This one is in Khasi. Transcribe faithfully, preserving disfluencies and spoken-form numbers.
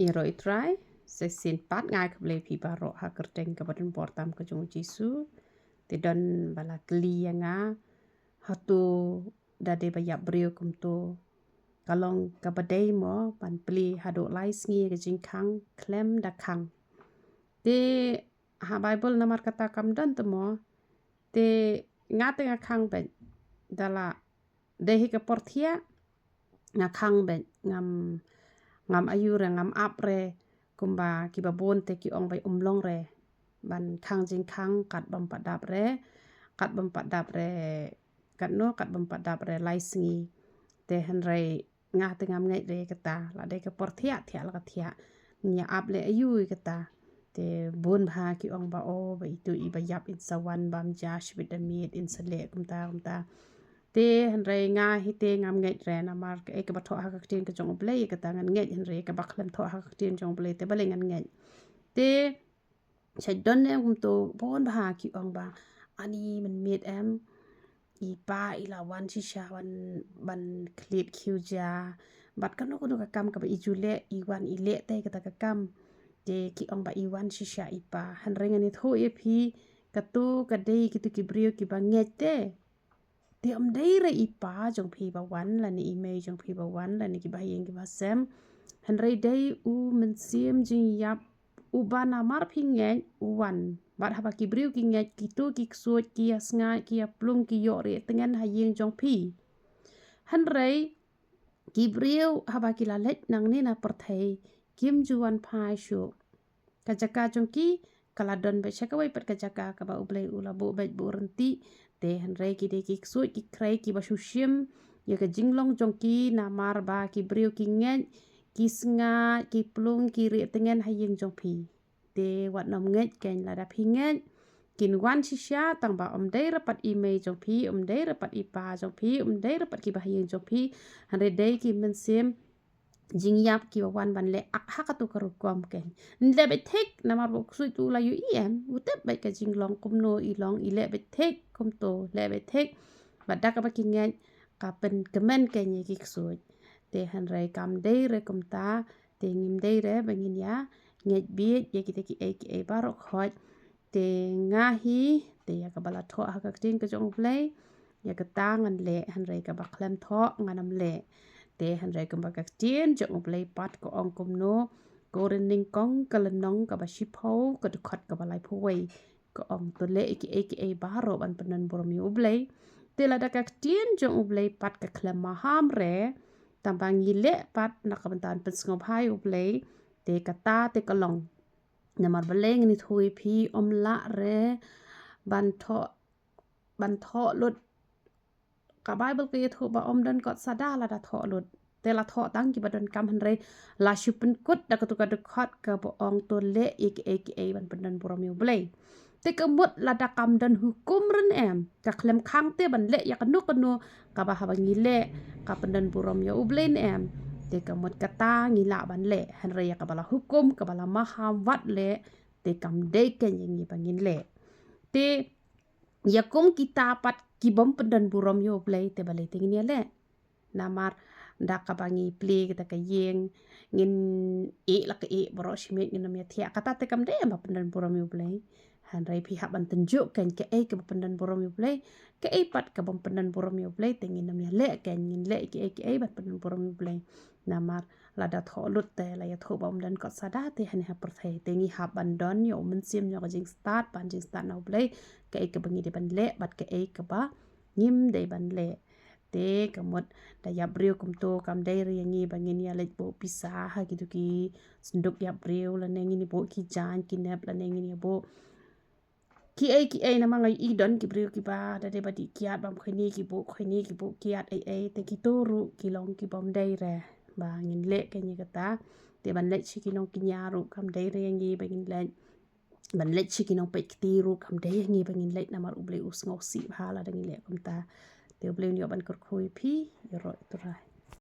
Ïaroh ïa u Trai, sa shisien pat nga ai khublei ïa phi baroh ha ka kyrteng kaba donbor tam ka jong u Jisu. Te don ba la kylli ïa nga, hato da dei ba ïap briew kumto ka long kaba dei mo ban plie haduh lai sngi ka jingkhang khlem da khang. Te ha Baibl namar kata kam don te mo, te nga te nga khang beit, da la dei hi ka por thiah nga khang beit, ngam, ngam aiu re, ngam ap re kumba kiba bun te ki ong ba ym long re ban khang jingkhang kat bym pat dap re, kat bym pat dap re, katno, kat bym pat dap re lai sngi. Te hynrei nga te ngam ngeit re kata, la dei ka por thiah, thiah la ka thiah, ngi ap leh aiu ïa kata. Te bun bha ki ong ba, o, ba itu i ba ïap in sa wan bam ja shibit da miet, in sa leh kumta kumta. Te hynrei nga hi te ngam ngeit re, namar kaei kaba thoh ha ka ktien ka jong U Blei ïa kata ngan ngeit, hynrei kaba khlem thoh ha ka ktien jong U Blei te balei ngan ngeit. Te sha don ne kumto, bun bha ki ong ba ani mynmiet em i pa i la wan shisha wan ban khlieh khiew ja, bad kano kano ka kam kaba i ju leh, i wan i leh te kata ka kam. Te ki ong ba i wan shisha i pa. Hynrei ngan ïathuh ïa phi, kato ka dei kito ki briew kiba ngeit te. Te ym dei re i pa jong phi ba wan, lane i mei jong phi ba wan, lane kiba ha ïing kiba ha sem. Hynrei dei U Mynsiem Jingïap uba namar phi ngeit u wan. Bad haba ki briew ki ngeit, kito ki ksuid ki ïa sngaid, ki ïa plung, ki ïoh rieh tngen ha ïing jong phi. Hynrei ki briew haba ki la leit nangne na pyrthei, kim ju wan phai shuh. Ka jaka jong ki ka la don beit sha kawei pat ka jaka kaba U Blei u la buh beit buh ryntih. Te hynrei ki dei ki ksuid ki khrei kiba shu shim ïa ka jinglong jong ki, namar ba ki briew ki ngeit, ki sngaid, ki plung, ki rieh tngen ha ïing jong phi. Te wat nym ngeit kein, lada phi ngeit kin wan shisha, tang ba ym dei re pat i mei jong phi, ym dei re pat i pa jong phi, ym dei re pat kiba ha ïing jong phi. Hynrei dei ki mynsiem jingïap kiba wan ban leh ak ha kato ka rukom kein. Leh beit thik, namar ba u ksuid u la ïohi em, u tip beit ka jinglong kumno i long, i leh beit thik kumto, leh beit thik. Bad da kaba ki ngeit ka pynkmen kein ïa ki ksuid. Te hynrei kam dei re kumta, te ngim dei re ba ngin ïa ngeit bieit ïa kita kiei kiei baroh khoit. Te nga hi, te ïa kaba la thoh ha ka ktien ka jong U Blei, ïa kata ngan leh, hynrei kaba khlem thoh ngan ym leh. Te hynrei kumba ka ktien jong U Blei pat ka ong kumno, Korinth nyngkong ka lynnong kaba shiphew, ka dkhot kaba laiphew wei, ka ong, to leh ïa kiei kiei baroh ban pyndon burom ïa U Blei. Te lada ka ktien jong U Blei pat ka khlem maham re, tang ba ngi leh pat na ka bynta ban pynsngewbha ïa U Blei, te kata te ka long. Namar balei ngan ïathuh ïa phi, ym lah re ban thoh, ban thoh lut. Ka Baibl ka ïathuh ba ym don kot sada lada thoh lut. Te la thoh tang kiba donkam, hynrei la shu pynkut da kato ka dkhot kaba ong to leh ïa kiei kiei ban pyndon burom ïa U Blei. Te ka mut lada kam don hukum re ne em, ka khlem khang te ban leh ïa kano kano kaba haba ngi leh ka pyndon burom ïa U Blei ne em, te ka mut kata ngi lah ban leh, hynrei ïa kaba la hukum, kaba la maham wat leh, te kam dei kein ïa ngi ba ngin leh. Te ïa kum kita pat ki bym pyndon burom ïa U Blei, te balei te ngin ïa leh? Namar da kaba ngi plie kita ka ïing, ngin ïeh la ka ïeh baroh shi miet, ngin ym ïa thiah, kata te kam dei em ba pyndon burom ïa U Blei. Hynrei phi hap ban tynjuh kein kaei kaba pyndon burom ïa U Blei, kaei pat ka bym pyndon burom ïa U Blei, te ngin ym ïa leh kein, ngin leh kiei kiei ban pyndon burom ïa U Blei. Namar lada thoh lut te la ïathuh ba ym don kot sada te hangne ha pyrthei. Te ngi hap ban don ïa u mynsiem jong ka jingstad, ban jingstad na U Blei, kaei kaba ngi dei ban leh bad kaei kaba ngim dei ban leh. Te ka mut da ïap briew kumto kam dei re ïa ngi ba ngin ïa leit buh pisa ha kito ki synduk ïap briew, lane ngin ïa buh ki jaiñ ki nep, lane ngin ïa buh kiei kiei. Namar nga ïohi don ki briew kiba da dei ba dih kiad bam khoini, ki buh khoini, ki buh kiad ei ei, te kito ruh ki long ki bym dei re ba ngin leh kein ïa kata. Te ban leit sha ki nongkñia ruh kam dei re ïa ngi ba ngin leit. Ban leit sha ki nongpeit kti ruh kam dei ïa ngi ba ngin leit, namar U Blei u sngewsih bha lada ngi leh kumta. Te U Blei un ïoh ban kyrkhu ïa phi. Ïaroh ïa U Trai.